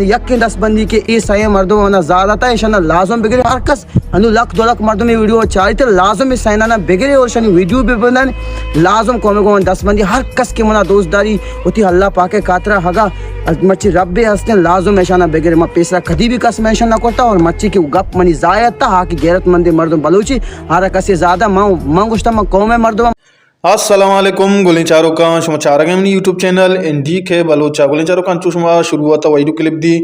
یکیں دست بندی کہ اے سئیں مردم منا زیادہ تا، ایشانا لازم بگرے۔ ہر کس انو لکھ دو لکھ مردم اے ویڈیو چاری تے لازم اے سئینانا بگرے اور شانی ویڈیو بہ بنائیں۔ لازم قوم گو دست بندی، ہر کس کہ منا دوست داری، وتی اللہ پاک خاطرا ہگا مرچی رب ہستیں، لازم ایشانا بگرے۔ ما پیسرا کدی بھی کس مینشن نہ کرتا اور مرچی کہ گپ منی ضائع تا، ہا کہ غیرت مند مردم بلوچی، ہر کس زیادہ من، من گوشتا من قوم مردم۔ السلام علیکم گلیں چاروکاں، شما چارگ ء منی یوٹیوب چینل این ڈی کے بلوچ ء۔ گلیں چاروکاں، انچو شما شروعات ء ویڈیو کلپ دی،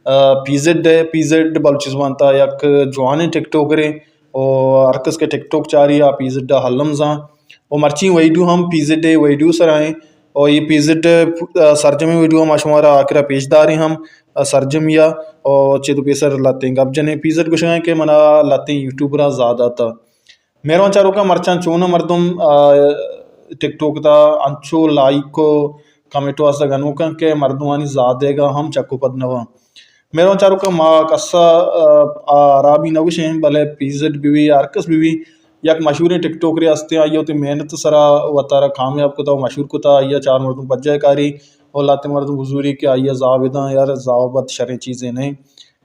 آ، پی زیڈ ء، پی زیڈ بلوچی زبان تا یک جوانیں ٹک ٹوکرے، او ہر کس کہ ٹک ٹوک چاری آ پی زیڈ ء الم زان۔ او مرچی ویڈیو ہم پی زیڈ ء ویڈیو سر آئیں۔ او یہ پی زیڈ ء سرجمیں ویڈیو ہم شمارا آخرا پیش داریں ہم، آ، سرجمی ء۔ او چہ تو پیسر لتیں گپ جنیں، پی زیڈ گوشگا کہ منا لتیں یوٹیوبراں زیادہ تا۔ مہروان چاروکاں، مرچاں چون مردم، آ، ٹک ٹوک تا انچو لائک و کمنٹ واسطہ گنوکاں کہ مردمانی زیادہ گا ہم چک و پد نواں۔ مہروان چاروکاں، ما کسا، آ، آ، ہرابی نہ گوشیں، بلے پی زیڈ بی بی، ہر کس بی بی، یک مشہوریں ٹک ٹوکرے ہستیں، آئی وتی محنت سرا وتارا کامیاب کتا و مشہور کتا، آئی چار مردم پجائے کاری و لاتے مردم بزوری کہ آئی زاو بداں، یار زاو بد شریں چیزے نہیں۔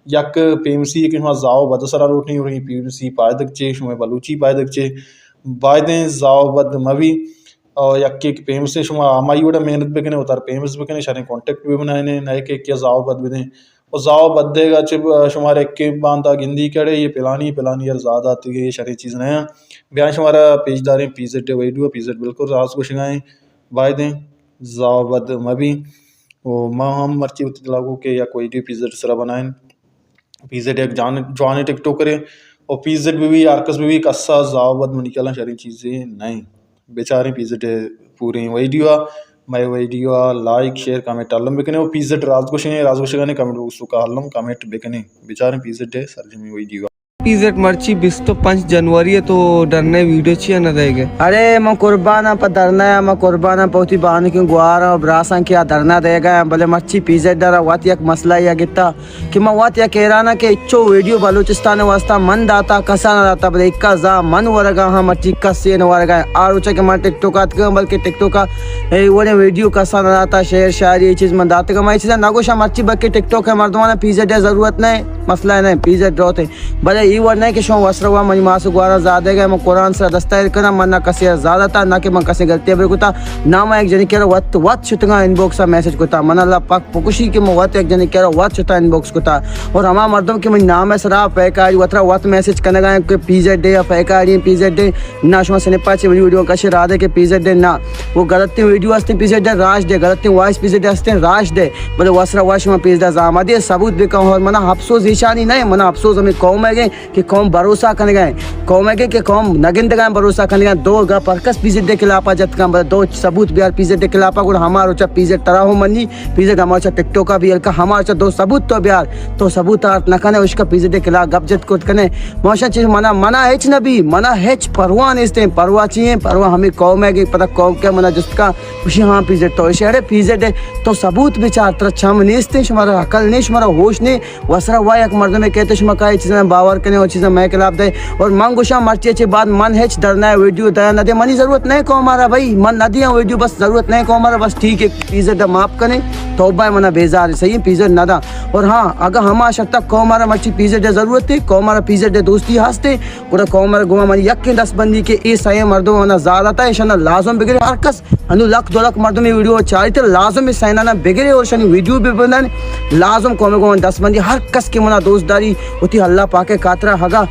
یک پیمسی کہ شما زاو بد سرا لوٹیں اور یہ پیمسی پائدگ چے، شما بلوچی پائدگ چے، بائدیں زاو بد مبی۔ اور یک ایک پیمسے شما ہمائی وڑا محنت بکنے، اتار پیمس بکنے، شریں کانٹیکٹ بھی بنائنے، نہ کہ کیا زاو بد بدیں۔ اور زاو بد دے گا چہ شمارا ایک باندا گندی کڑے، یہ پلانی، پلانی یار زیادہ آتی گے، یہ شریں چیز نہیں۔ بیان شمارا پیش داریں P Z video, P Z بالکل راز گوشگائیں، بائدیں زاو بد مبی۔ و ما ہم مرچی وتی دلا گو کہ یک ویڈیو پی زیڈ سرا بنائیں۔ پی زیڈ یک جان، جوانیں ٹک ٹوکرے۔ و پی زیڈ بی بی، ہر کس بی بی، کسا زاو بد منی کلاں شریں چیزے نہیں۔ بچاریں پی زیڈ پوریں ویڈیو آ، مئے ویڈیو آ لائک، شیئر، کمنٹ الم بکنے۔ و پی زیڈ راز گوشیں، راز گوشگانے کمنٹ باکس کا الم کمنٹ بکنے۔ بچاریں پی زیڈ سرجمی ویڈیو آ۔ پی زیڈ مرچی بیست و پنچ جنوری ہے تو ڈرنے ویڈیو چیا نہ دے گئے؟ ارے من قربان ہاں پہ دھرنا، من قربان ہاں پہ وتی بانکیں گوار و براساں کہ آ دھرنا دے گئے، بلے مرچی پی زیڈ ڈرا وت یک مسئلہ یا گتا کہ من وت یک حیران ہاں کہ اچو ویڈیو بلوچستان واسطہ من داتا، کسا نہ داتا، بلے اکا زا من ورگا ہاں، مرچی کسے نہ ورگا۔ آ روچا کہ من ٹک ٹوک آتکا، بلکہ ٹک ٹوک آ اے وڑیں ویڈیو کسا نہ داتا، شعر شاعری یہ چیز من داتا کہ من یہ چیزا نہ گوشاں، مرچی بلکہ ٹک ٹوک ہے مردمانا پی زیڈ ضرورت نہیں، مسئلہ نہیں، پی زیڈ روتے۔ بلے ای وڑ نہ کہ شما وسرا وا منی ماس و گوارا زادے گئے، من قرآن سرا دستا ایر کناں، من نہ کسے زیادہ تا، نہ کہ من کسے غلطی بر کتا، نہ من یک جنی کرا وت، وت شتگاں ان باکس میسج کتا، من اللہ پاک پکشی کہ من وت یک جنی کرا وت شتا ان باکس کتا۔ اور ہما مردم کہ من نام سرا پیکاری وترا وت میسج کنگا کہ پی زیڈ یا پیکاری پی زیڈ، نہ شما سنپا چے ویڈیو کش را دے کہ پی زیڈ نہ، وہ غلطیں ویڈیو ہستیں پی زیڈ راش دے، غلطیں وائس پی زیڈ ہستیں راش دے، بلے وسرا وا شما پی زیڈ زامدے ثبوت بکن۔ اور منا افسوس ایشانی نہیں، منا افسوس ہمیں قوم ہے کہ قوم بھروسہ کنگا ہے، قوم ہے کہ، کہ قوم نہ گندگا ہے، بھروسہ کنگا ہے۔ دو گپ ہر کس پی زیڈ خلافا جت کن، بلے دو ثبوت بیار پی زیڈ خلافا، گڑا ہما روچا پی زیڈ ترا ہو منی، پی زیڈ ہما روچا ٹک ٹوکا بھی ہلکا، ہما روچا دو ثبوت تو بیار، تو ثبوت آرت نہ کنے، اشکا پی زیڈ خلاف گپ جت کت کنے۔ ماشا چیز منا، منا ہچ نہ بھی، منا ہچ پرواہ نیستیں، پرواہ چی ہیں، پرواہ ہمیں قوم ہے کہ پتہ قوم کے منا جست کا، خوشی ہاں پی زیڈ تو اشارے پی زیڈ ہے، تو ثبوت بچار، ترا چم نیستیں، شمارا عقل نہیں، شمارا ہوش نہیں، وسرا وا یک مردمے کہتے شما کائے چیزاں باور کنے اور چیزاں میں خلاف دے۔ اور من گوشاں مرچی چے بعد من ہچ دھرنا ویڈیو دیا نہ دے، منی ضرورت نہیں قوم مارا بھائی، من نہ دیاں ویڈیو، بس ضرورت نہیں قوم مارا، بس ٹھیک ہے، پی زیڈ معاف کنے، توبہ ہے، منا بیزار ہے، صحیح ہے، پی زیڈ نہ دا۔ اور ہاں، اگر ہما شرط تک قوم مارا مرچی پی زیڈ ضرورت ہے، قوم مارا پی زیڈ دوستی ہستے، گڑا قوم مارا گما منی یکیں دست بندی کہ اے سئیں مردم منا زیادہ تا، ایشانا لازم بگرے ہر کس انو لکھ دو لکھ مردم یہ ویڈیو چاری تے لازم اے سئینانا بگرے اور شانی ویڈیو بہ بنائیں۔ لازم قوم گو دست بندی، ہر کس کہ منا دوست داری، وتی اللہ پاک خاطرا ہگا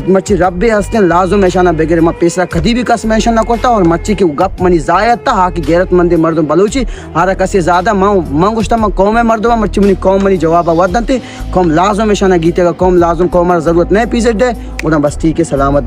مرچی رب ہستیں، لازم ایشانا بگرے۔ ما پیسرا کدی بھی کس مینشن نہ کرتا اور مرچی کہ گپ منی ضائع تا، ہا کہ غیرت مند مردم بلوچی، ہر کسی زیادہ من، من گوشتا من قوم مردم، مرچی منی قوم منی جواب ودنتے، قوم لازم ایشانا گیتے گا، قوم لازم، قوم مارا ضرورت نہیں پی زیڈ دے، گڑا بس ٹھیک ہے، سلامت۔